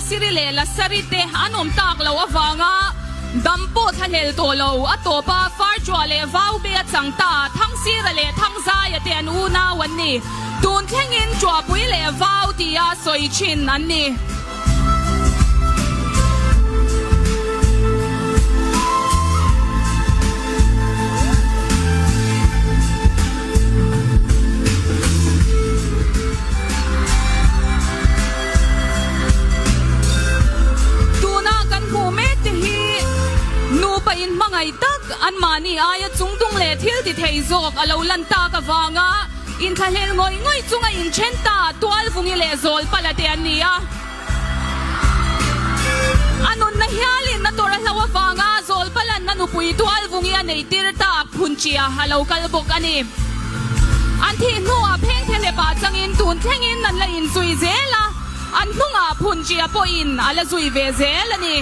Lasiri leh Lasari te an awm tak loh avanga dam pawh thlahlel tawh lo. A tawpa Farṭuah leh Vaube a chang ta, Thangsira leh Thangzaia te an unau an ni. Tun thlengin Ṭuahpui leh Vau tia sawi thin an ni. Tuna kan hmuh mek te hi nupa inhmangaih tak anmahni aia chungtung leh thil ti thei zawk a lo lan tak avanga inthlahlel ngawih ngawih chunga inthen ta Tualvungi leh Zawlpala te an ni a. A nunna hialin a tawrh a hlo avanga Zawlpalan a nupui Tualvungi a nei tir tak Phunchia a lo kal bawk a ni. An thih hnuah phengphehlep ah changin tun thlengin an la inzui zel a, an hnungah Phunchia pawhin a la zui ve zel a ni.